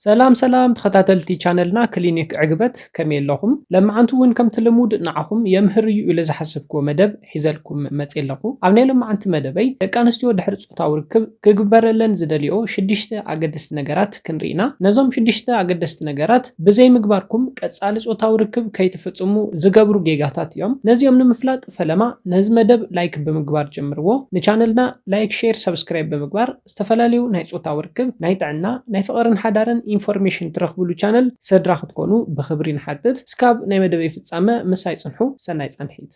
ሰላም ሰላም ተኸታተልቲ ቻነልና ክሊኒክ ዕግበት፣ ከመይ ኣለኹም? ለማዓንቲ እውን ከምቲ ልሙድ ንዓኹም የምህር እዩ ኢለ ዝሓሰብክዎ መደብ ሒዘልኩም መፅየ ኣለኹ። ኣብ ናይ ለማዓንቲ መደበይ ደቂ ኣንስትዮ ድሕሪ ፆታዊ ርክብ ክግበረለን ዝደልዮ ሽዱሽተ ኣገደስቲ ነገራት ክንርኢ ኢና። ነዞም ሽዱሽተ ኣገደስቲ ነገራት ብዘይምግባርኩም ቀፃሊ ፆታዊ ርክብ ከይትፍፅሙ ዝገብሩ ጌጋታት እዮም። ነዚኦም ንምፍላጥ ፈለማ ነዚ መደብ ላይክ ብምግባር ጀምርዎ። ንቻነልና ላይክ፣ ሼር፣ ሰብስክራይብ ብምግባር ዝተፈላለዩ ናይ ፆታዊ ርክብ፣ ናይ ጥዕና፣ ናይ ፍቕርን ሓዳርን ኢንፎርሜሽን ትረኽብሉ ቻነል ስድራ ክትኮኑ ብኽብሪ ንሓትት። እስካብ ናይ መደበይ ፍጻመ ምሳይ ጽንሑ። ሰናይ ጻንሒት።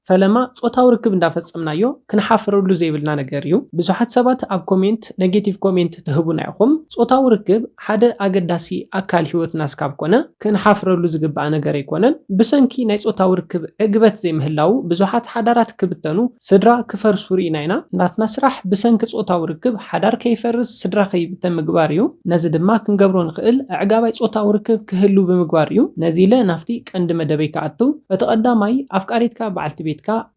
ፈለማ ጾታዊ ርክብ እንዳፈጸምናዮ ክንሓፍረሉ ዘይብልና ነገር እዩ። ብዙሓት ሰባት ኣብ ኮሜንት ኔጌቲቭ ኮሜንት ትህቡና ኢኹም። ጾታዊ ርክብ ሓደ ኣገዳሲ ኣካል ህይወትና እስካብ ኮነ ክንሓፍረሉ ዝግባእ ነገር ኣይኮነን። ብሰንኪ ናይ ጾታዊ ርክብ ዕግበት ዘይምህላው ብዙሓት ሓዳራት ክብተኑ፣ ስድራ ክፈርሱ ርኢና ኢና። ናትና ስራሕ ብሰንኪ ጾታዊ ርክብ ሓዳር ከይፈርስ፣ ስድራ ከይብተን ምግባር እዩ። ነዚ ድማ ክንገብሮ ንኽእል ኣዕጋባይ ጾታዊ ርክብ ክህሉ ብምግባር እዩ። ነዚ ኢለ ናብቲ ቀንዲ መደበይ ክኣቱ። እቲ ቀዳማይ፣ ኣፍቃሪትካ በዓልቲ ቤትካ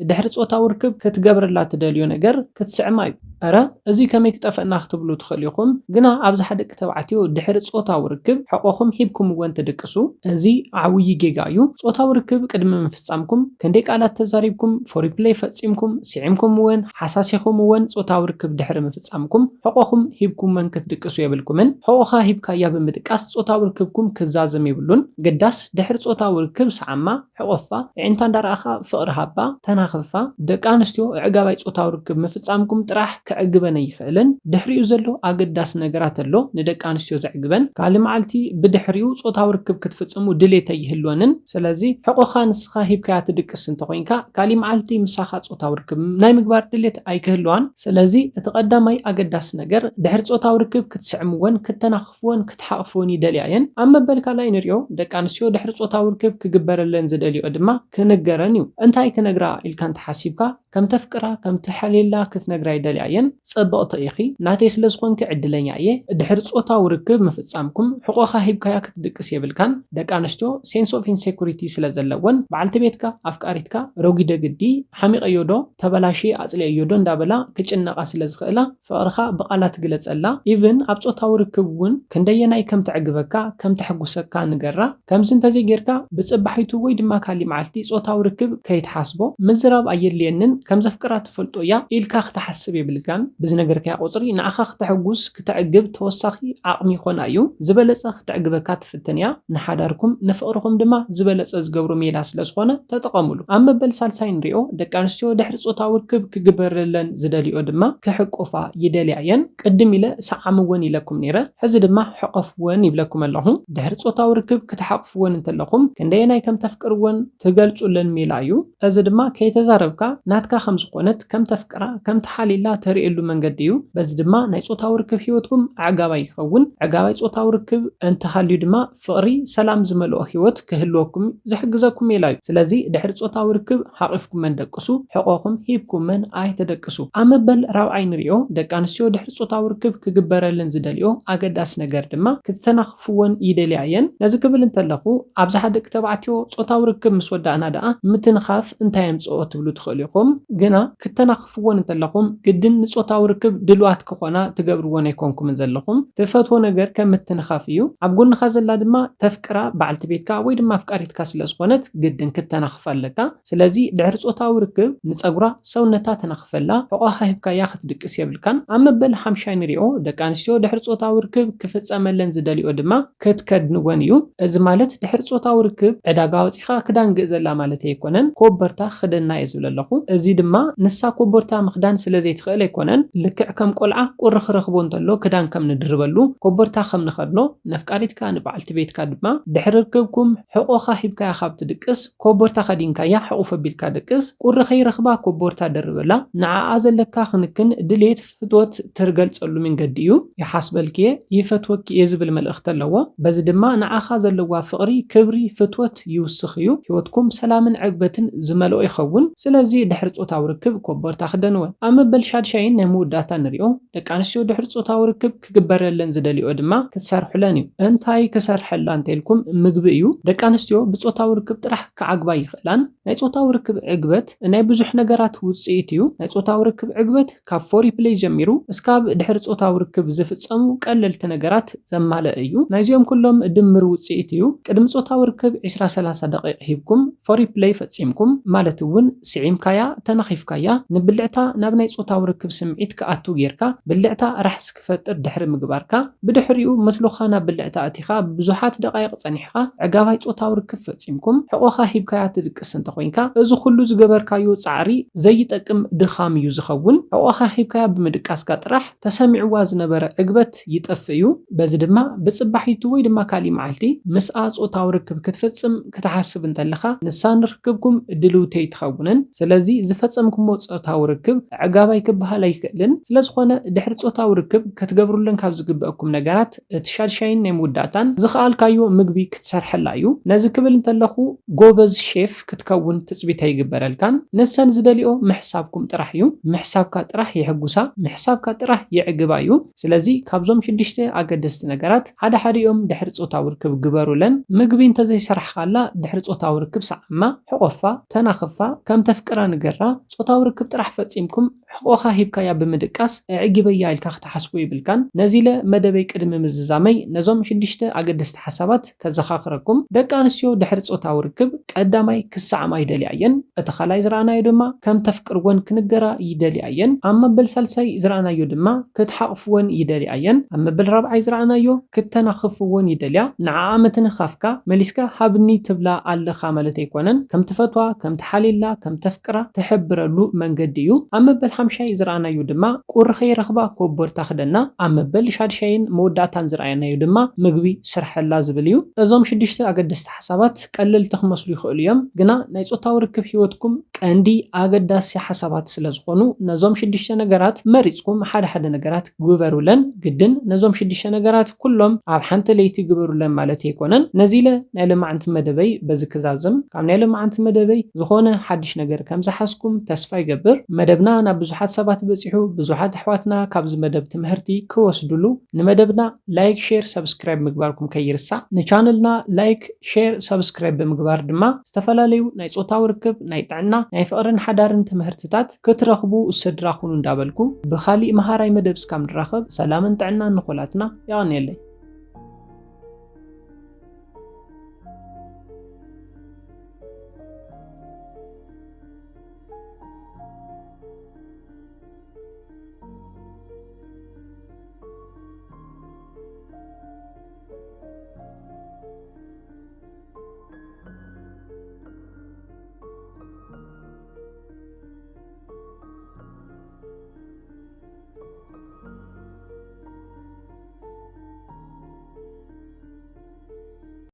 ድሕሪ ጾታዊ ርክብ ክትገብረላ ትደልዮ ነገር ክትስዕማ እዩ። እረ፣ እዚ ከመይ ክጠፈእና ክትብሉ ትኽእሉ ኢኹም። ግና ኣብዝሓ ደቂ ተባዕትዮ ድሕሪ ጾታዊ ርክብ ሕቖኹም ሂብኩምወን ትድቅሱ። እዚ ዓብዪ ጌጋ እዩ። ጾታዊ ርክብ ቅድሚ ምፍጻምኩም ክንደይ ቃላት ተዛሪብኩም፣ ፎሪፕለይ ፈጺምኩም፣ ስዒምኩምወን፣ ሓሳሲኹምወን፣ ጾታዊ ርክብ ድሕሪ ምፍጻምኩም ሕቖኹም ሂብኩመን ክትድቅሱ የብልኩምን። ሕቖኻ ሂብካያ ብምድቃስ ጾታዊ ርክብኩም ክዛዘም የብሉን። ግዳስ ድሕሪ ጾታዊ ርክብ ሰዓማ፣ ሕቆፋ፣ ኣዒንታ እንዳረኣኻ ፍቕሪ ሃባ፣ ተናኽፋ። ደቂ ኣንስትዮ ኣዕጋባይ ጾታዊ ርክብ ምፍጻምኩም ጥራሕ ከዕግበን ኣይኽእልን። ድሕሪኡ ዘሎ ኣገዳሲ ነገራት ኣሎ ንደቂ ኣንስትዮ ዘዕግበን። ካልእ መዓልቲ ብድሕሪኡ ጾታዊ ርክብ ክትፍጽሙ ድሌት ኣይህልወንን። ስለዚ ሕቆኻ ንስኻ ሂብካያ ትድቅስ እንተኾይንካ፣ ካልእ መዓልቲ ምሳኻ ጾታዊ ርክብ ናይ ምግባር ድሌት ኣይክህልዋን። ስለዚ እቲ ቀዳማይ ኣገዳሲ ነገር ድሕሪ ጾታዊ ርክብ ክትስዕምወን፣ ክትሓቕፍወን፣ ክትሓቕፍወን ይደልያ እየን። ኣብ መበል ካልኣይ ንሪኦ፣ ደቂ ኣንስትዮ ድሕሪ ጾታዊ ርክብ ክግበረለን ዝደልዮ ድማ ክንገረን እዩ። እንታይ ክነግራ ኢልካ እንተሓሲብካ፣ ከም ተፍቅራ፣ ከም ትሓልየላ ክትነግራ ይደልያ እየን። ጽብቕቲ ኢኺ፣ ናተይ ስለ ዝኾንኪ ዕድለኛ እየ። ድሕሪ ጾታዊ ርክብ ምፍጻምኩም፣ ሕቖኻ ሂብካያ ክትድቅስ የብልካን። ደቂ ኣንስትዮ ሴንስ ኦፍ ኢንሴኩሪቲ ስለ ዘለወን፣ በዓልቲ ቤትካ፣ ኣፍቃሪትካ፣ ረጒደ ግዲ፣ ሓሚቐዮ ዶ፣ ተበላሽየ ኣጽልየዮ ዶ እንዳበላ ክጭነቓ ስለ ዝኽእላ፣ ፍቕርኻ ብቓላት ግለጸላ። ኢቭን ኣብ ጾታዊ ርክብ እውን ክንደየናይ ከም ተዕግበካ፣ ከም ተሐጉሰካ ንገራ። ከምዚ እንተዘይጌርካ፣ ብጽባሒቱ ወይ ድማ ካሊእ መዓልቲ ጾታዊ ርክብ ከይትሓስቦ። ምዝራብ ኣየድልየንን፣ ከም ዘፍቅራ ትፈልጦ እያ ኢልካ ክትሓስብ የብልካን። ብዝነገርካያ ቁጽሪ ንዓኻ ክተሐጉስ፣ ክተዕግብ ተወሳኺ ዓቕሚ ይኾና እዩ። ዝበለጸ ክተዕግበካ ትፍትን እያ። ንሓዳርኩም፣ ንፍቕርኹም ድማ ዝበለጸ ዝገብሮ ሜላ ስለ ዝኾነ ተጠቐሙሉ። ኣብ መበል ሳልሳይ ንሪኦ፣ ደቂ ኣንስትዮ ድሕሪ ጾታዊ ርክብ ክግበረለን ዝደልዮ ድማ ክሕቆፋ ይደልያ እየን። ቅድም ኢለ ሰዓምወን ኢለኩም ነይረ፣ ሕዚ ድማ ሕቆፍወን ይብለኩም ኣለኹ። ድሕሪ ጾታዊ ርክብ ክትሓቕፍወን እንተለኹም፣ ክንደየናይ ከም ተፍቅርወን ትገልጹለን ሜላ እዩ። እዚ ድማ ከይተዛረብካ ናትካ ከም ዝኾነት፣ ከም ተፍቅራ፣ ከም ትሓልየላ ተርእየሉ መንገዲ እዩ። በዚ ድማ ናይ ጾታዊ ርክብ ህይወትኩም ኣዕጋባይ ይኸውን። ኣዕጋባይ ጾታዊ ርክብ እንተሃልዩ ድማ ፍቕሪ፣ ሰላም ዝመልኦ ህይወት ክህልወኩም ዝሕግዘኩም ሜላ እዩ። ስለዚ ድሕሪ ጾታዊ ርክብ ሓቒፍኩመን ደቅሱ፣ ሕቖኹም ሂብኩመን ኣይተደቅሱ። ኣብ መበል ራብዓይ ንሪኦ፣ ደቂ ኣንስትዮ ድሕሪ ጾታዊ ርክብ ክግበረለን ዝደልዮ ኣገዳሲ ነገር ድማ ክትተናኽፍወን ይደልያ እየን። ነዚ ክብል እንተለኹ፣ ኣብዝሓ ደቂ ተባዕትዮ ጾታዊ ርክብ ምስ ወዳእና ደኣ ምትንኻፍ እንታይ የምጽኦ ትብሉ ትኽእሉ ኢኹም። ግና ክትተናኽፍወን እንተለኹም ግድን ንጾታዊ ርክብ ድልዋት ክኾና ትገብርወን ኣይኮንኩምን ዘለኹም። ትፈትዎ ነገር ከም ምትንኻፍ እዩ። ኣብ ጎንኻ ዘላ ድማ ተፍቅራ በዓልቲ ቤትካ ወይ ድማ ኣፍቃሪትካ ስለ ዝኾነት ግድን ክትተናኽፋ ኣለካ። ስለዚ ድሕሪ ጾታዊ ርክብ ንጸጉራ፣ ሰውነታ ተናኽፈላ፣ ሕቖኻ ሂብካያ ክትድቅስ የብልካን። ኣብ መበል ሓምሻይ ንሪኦ፣ ደቂ ኣንስትዮ ድሕሪ ጾታዊ ርክብ ክፍጸመለን ዝደልዮ ድማ ክትከድንወን እዩ። እዚ ማለት ድሕሪ ጾታዊ ርክብ ዕዳጋ ወጺኻ ክዳን ግእዘላ ማለት ኣይኮነን። ኮበርታ ክደና እየ ዝብል ኣለኹ። እዚ ድማ ንሳ ኮበርታ ምኽዳን ስለ ዘይትኽእል ኣይኮነን። ልክዕ ከም ቆልዓ ቁሪ ክረኽቦ እንተሎ ክዳን ከም ንድርበሉ፣ ኮበርታ ከም ንኸድኖ፣ ነፍቃሪትካ ንበዓልቲ ቤትካ ድማ ድሕሪ ርክብኩም ሕቖኻ ሂብካያ ካብ ትድቅስ ኮቦርታ ከዲንካያ ሕቑፍ ኣቢልካ ደቅስ። ቁሪ ከይረኽባ ኮቦርታ ደርበላ። ንዓኣ ዘለካ ክንክን ድሌት ፍትወት ትርገልጸሉ መንገዲ እዩ። ይሓስበልኪ እየ፣ ይፈትወኪ እየ ዝብል መልእኽቲ ኣለዎ። በዚ ድማ ንዓኻ ዘለዋ ፍቕሪ፣ ክብሪ፣ ፍትወት ይውስኽ እዩ። ህይወትኩም ሰላምን ዕግበትን ዝመልኦ ይኸውን። ስለዚ ድሕሪ ጾታዊ ርክብ ኮቦርታ ክደንወን። ኣብ መበል ሻድሻይን ናይ መወዳእታ ንሪኦ፣ ደቂ ኣንስትዮ ድሕሪ ጾታዊ ርክብ ክግበረለን ዝደልዮ ድማ ክትሰርሑለን እዩ። እንታይ ክሰርሐላ እንተልኩም፣ ምግቢ እዩ። ደቂ ኣንስትዮ ብጾታዊ ርክብ ጥራሕ ክዓግባ ይኽእላን። ናይ ጾታዊ ርክብ ዕግበት ናይ ብዙሕ ነገራት ውጽኢት እዩ። ናይ ጾታዊ ርክብ ዕግበት ካብ ፎሪፕሌይ ጀሚሩ እስካብ ድሕሪ ጾታዊ ርክብ ዝፍጸሙ ቀለልቲ ነገራት ዘማልአ እዩ። ናይዚኦም ኩሎም ድምር ውጽኢት እዩ። ቅድሚ ጾታዊ ርክብ ዕስራ ሰላሳ ደቂቕ ሂብኩም ፎሪፕሌይ ፈጺምኩም፣ ማለት እውን ስዒምካያ፣ ተናኺፍካያ፣ ንብልዕታ ናብ ናይ ጾታዊ ርክብ ስምዒት ክኣቱ ጌርካ፣ ብልዕታ ራሕሲ ክፈጥር ድሕሪ ምግባርካ፣ ብድሕሪኡ ምስሉኻ ናብ ብልዕታ ኣቲኻ ብዙሓት ደቓይቕ ጸኒሕካ ዕጋባይ ጾታዊ ርክብ ፈጺምኩም፣ ሕቖኻ ሂብካያ ትድቅስ እንተኾይንካ፣ እዚ ኩሉ ዝገበርካዮ ጻዕሪ ዘይጠቅም ድኻም እዩ ዝኸውን። ሕቖኻ ሂብካያ ብምድቃስካ ጥራሕ ተሰሚዕዋ ዝነበረ ዕግበት ይጠፍእ እዩ። በዚ ድማ ብጽባሒቱ ወይ ድማ ካሊእ መዓልቲ ምስኣ ጾታዊ ርክብ ክትፍጽም ክትሓስብ እንተለኻ፣ ንሳ ንርክብኩም ድልውቲ ኣይትኸውንን። ስለዚ ዝፈጸምኩሞ ጾታዊ ርክብ ኣዕጋባይ ክበሃል ኣይክእልን። ስለዝኾነ ድሕሪ ጾታዊ ርክብ ክትገብሩለን ካብ ዝግበኣኩም ነገራት እቲ ሻድሻይን ናይ መወዳእታን ዝኸኣልካዮ ምግቢ ክትሰርሐላ እዩ። ነዚ ክብል እንተለኹ ጎበዝ ሼፍ ክትከውን ትጽቢት ኣይግበረልካን። ንሰን ዝደልዮ ምሕሳብኩም ጥራሕ እዩ። ምሕሳብካ ጥራሕ የሕጉሳ፣ ምሕሳብካ ጥራሕ የዕግባ እዩ። ስለዚ ካብዞም ሽዱሽተ ኣገደስቲ ነገራት ሓደ ሓዲኦም ድሕሪ ጾታዊ ርክብ ግበሩለን። ምግቢ እንተዘይሰራሕኻላ ድሕሪ ጾታዊ ርክብ ሰዓማ፣ ሕቆፋ፣ ተናኽፋ፣ ከም ተፍቅራ ንገራ። ጾታዊ ርክብ ጥራሕ ፈጺምኩም ሕቆኻ ሂብካያ ብምድቃስ ኣዕጊበያ ኢልካ ክትሓስቦ ይብልካን። ነዚ ኢለ መደበይ ቅድሚ ምዝዛመይ ነዞም ሽዱሽተ ኣገደስቲ ሓሳባት ከዘኻኽረኩም። ደቂ ኣንስትዮ ድሕሪ ጾታዊ ርክብ ቀዳማይ ክሰዓማ ይደልያ እየን። እቲ ካልኣይ ዝረኣናዮ ድማ ከም ተፍቅርወን ክንገራ ይደልያ እየን። ኣብ መበል ሳልሳይ ዝረኣናዮ ድማ ክትሓቕፍወን ይደልያ እየን። ኣብ መበል ራብዓይ ዝረኣናዮ ክተናኽፍወን ይደልያ። ንዓኣ ምትንኻፍካ መሊስካ ሃብኒ ትብላ ኣለኻ ማለት ኣይኮነን። ከም ትፈትዋ፣ ከም ትሓልየላ፣ ከም ተፍቅራ ትሕብረሉ መንገዲ እዩ። ኣብ መበል ሓምሻይ ዝረኣናዮ ድማ ቁሪ ከይረኽባ ኮቦርታ ክደና። ኣብ መበል ሻድሻይን መወዳእታን ዝረኣናዮ ድማ ምግቢ ስርሐላ ዝብል እዩ። እዞም ሽዱሽተ ኣገደስቲ ሓሳባት ቀለልቲ ክመስሉ ይኽእሉ እዮም፣ ግና ናይ ጾታዊ ርክብ ህይወትኩም ቀንዲ ኣገዳሲ ሓሳባት ስለ ዝኾኑ፣ ነዞም ሽዱሽተ ነገራት መሪጽኩም ሓደ ሓደ ነገራት ግበሩለን። ግድን ነዞም ሽዱሽተ ነገራት ኩሎም ኣብ ሓንቲ ለይቲ ግበሩለን ማለት ኣይኮነን። ነዚ ኢለ ናይ ሎማዓንቲ መደበይ በዚ ክዛዝም። ካብ ናይ ሎማዓንቲ መደበይ ዝኾነ ሓድሽ ነገር ከም ዝሓዝኩም ተስፋ ይገብር። መደብና ናብ ብዙሓት ሰባት በጺሑ፣ ብዙሓት ኣሕዋትና ካብዚ መደብ ትምህርቲ ክወስድሉ፣ ንመደብና ላይክ፣ ሼር፣ ሰብስክራይብ ምግባርኩም ከይርሳዕ። ንቻነልና ላይክ፣ ሼር፣ ሰብስክራይብ ብምግባር ድማ ዝተፈላለዩ ናይ ጾታዊ ርክብ፣ ናይ ጥዕና፣ ናይ ፍቕርን ሓዳርን ትምህርትታት ክትረኽቡ ስድራ ኩኑ እንዳበልኩ፣ ብኻሊእ መሃራይ መደብ እስካብ ንራኸብ ሰላምን ጥዕናን ንኹላትና። የቐንየለይ።